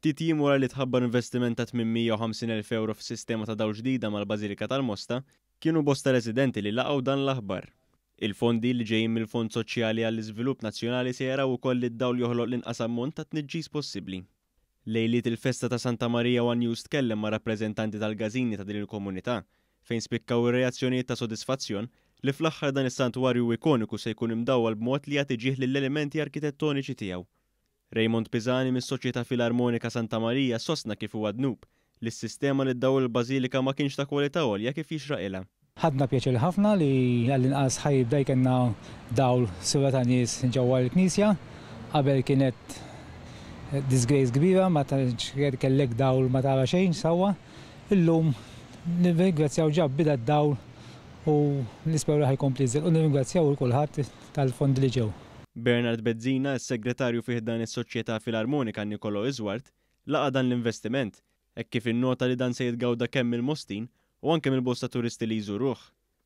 Ftit jiem wara li tħabbar investiment ta' 850,000 ewro f'sistema ta' dawl ġdida mal-Bażilika tal-Mosta, kienu bosta residenti li laqgħu dan l-aħbar. Il-fondi, li ġejjin mill-Fond Soċjali għall-Iżvilupp Nazzjonali se jaraw ukoll li d-dawl joħloq l-inqas ammont ta' tniġġis possibbli. Lejliet il-festa ta' Santa Marija one News tkellem ma' rappreżentanti tal-gażini ta' din il-komunità, fejn spikkaw ir-reazzjonijiet ta' sodisfazzjon li fl-aħħar dan is-santwarju ikoniku se jkun imdawwal b'mod li jagħti ġieħ lill-elementi arkitettoniċi tiegħu. Raymond Pisani mis-Soċjetà Filarmonika Santa Marija sostna kif huwa dnub li s-sistema li ddawwal il-bażilika ma kienx ta' kwalità għolja kif jixraqilha. Ħadna pjaċir ħafna li għall-inqas ħa jibda jkollna dawl sura ta' nies ġewwa l-knisja. Qabel kienet disgrace kbira ma tantx kellek dawl ma tara xejn sewwa. Illum nirringrazzjaw ġa bida d-dawl u nisperaw li ħa jkompli jiżdied u nirringrazzjaw 'il kulħadd tal-fondi li ġew. Bernard Bezzina, is-Segretarju fi ħdan is-Soċjetà Filarmonika Nicolò Iswart, laqa' dan l-investiment, hekk kif innota li dan se jitgawda kemm mill-Mostin u anke mill-bosta turisti li jżuruh.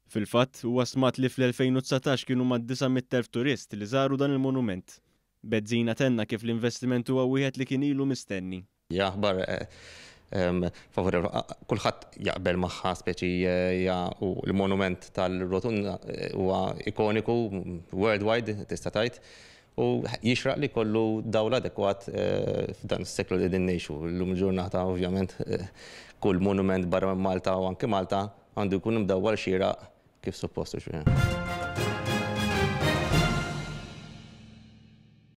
Fil-fatt, huwa stmat li fl-2019 kienu mad-900,000 turist li żaru dan il-monument. Bezzina tenna kif l-investiment huwa wieħed li kien ilu mistenni. Hija aħbar favorevoli, kulħadd jaqbel magħha speċi hija u l-monument tal-Rotunda huwa ikoniku worldwide tista' tgħid u jixraq li jkollu dawl adekwat f'dan is-seklu li qegħdin ngħixu. Illum il-ġurnata ovvjament kull monument barra minn Malta u anke Malta għandu jkun imdawwal xieraq kif suppost.